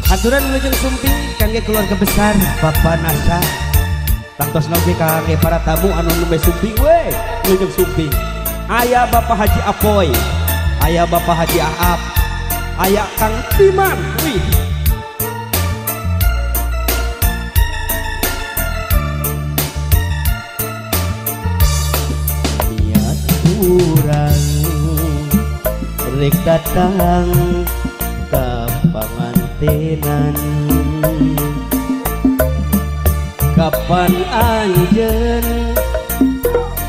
Aturan wilujeng sumping kangge keluarga besar Bapak Nasa. Tangtos oge kangge para tamu anu nembe sumping we wilujeng sumping. Aya Bapak Haji Apoy, aya Bapak Haji Aap, aya Kang Timan. Wih. Niat urang rek datang ka pangantenan, kapan anjeun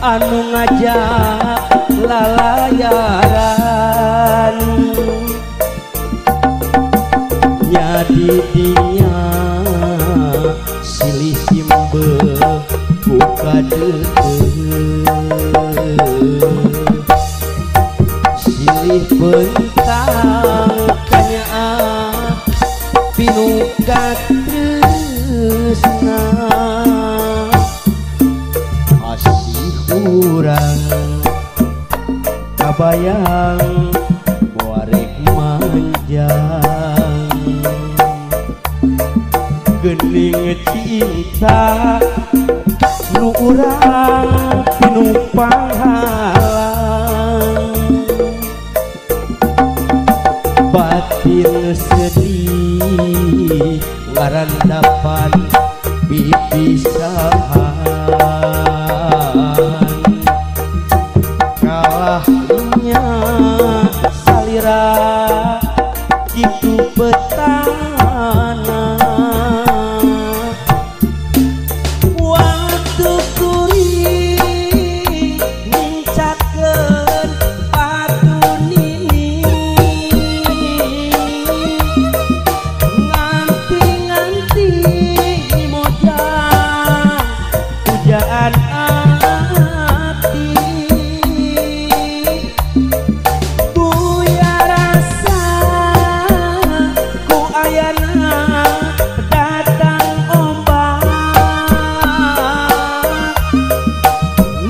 anu ngajak lalayaran, nya didinya silih simbeuh ku kadeukeuh, silih bentang kanyaah pinuh katresna, asih urang kabayang moarek manjang, geuning cinta nu urang pinuh panghalang, batin sedih ngarandapan pipisahan, kalahnya salira kitu petana, waktu kuring nincakeun patu nini, nganti-nganti mojang pujaan ati, buya rasa ku ayana datang ombak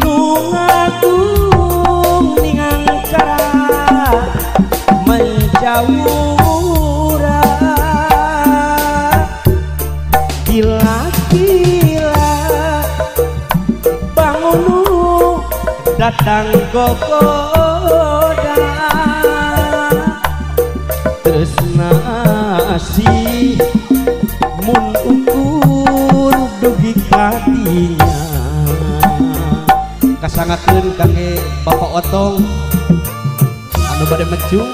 nu ngagung ningangkara menjauh, gila-gila bangun datang gogoda, tresna asih mun ukur dugi kadinya. Kasangakeun kangge Bapak Otong anu bade mecu.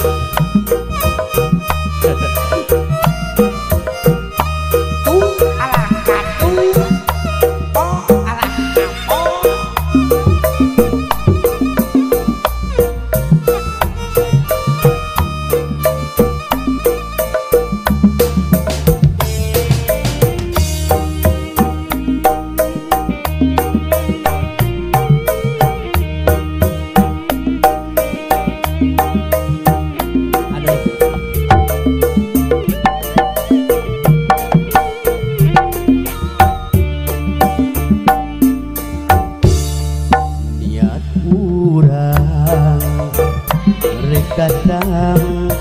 Datang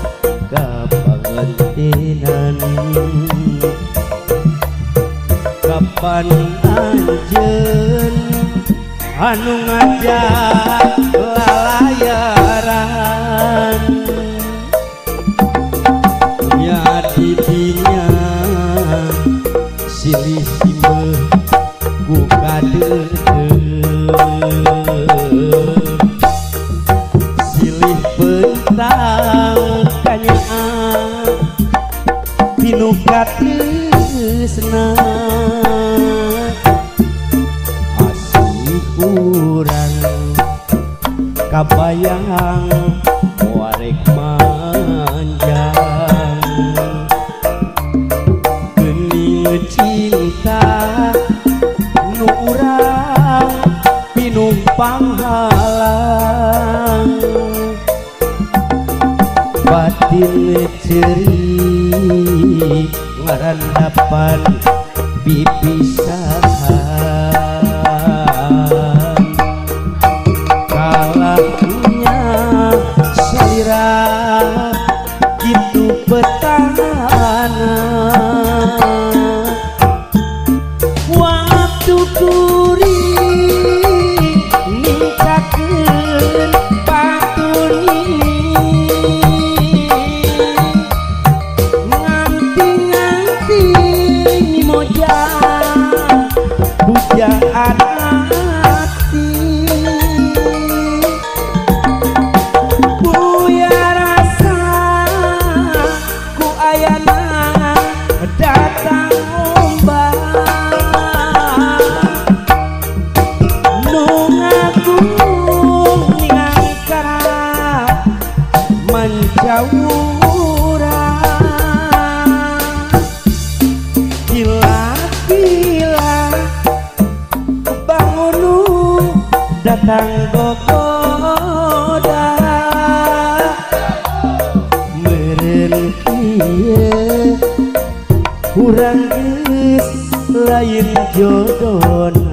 ka pangantenan, kapan anjeun anu ngajak lalayaran, nya didinya silih simbeuh ku kadeukeuh, silih bentang kanyaah pinuh katresna, asih urang kabayang warek manjang, geuning cinta nu urang pinuh panghalang, batin ceri ngarandapan pipisahan, kalahnya salira kitu petana. Datang gogoda meureun kieu urang geus lain jodona.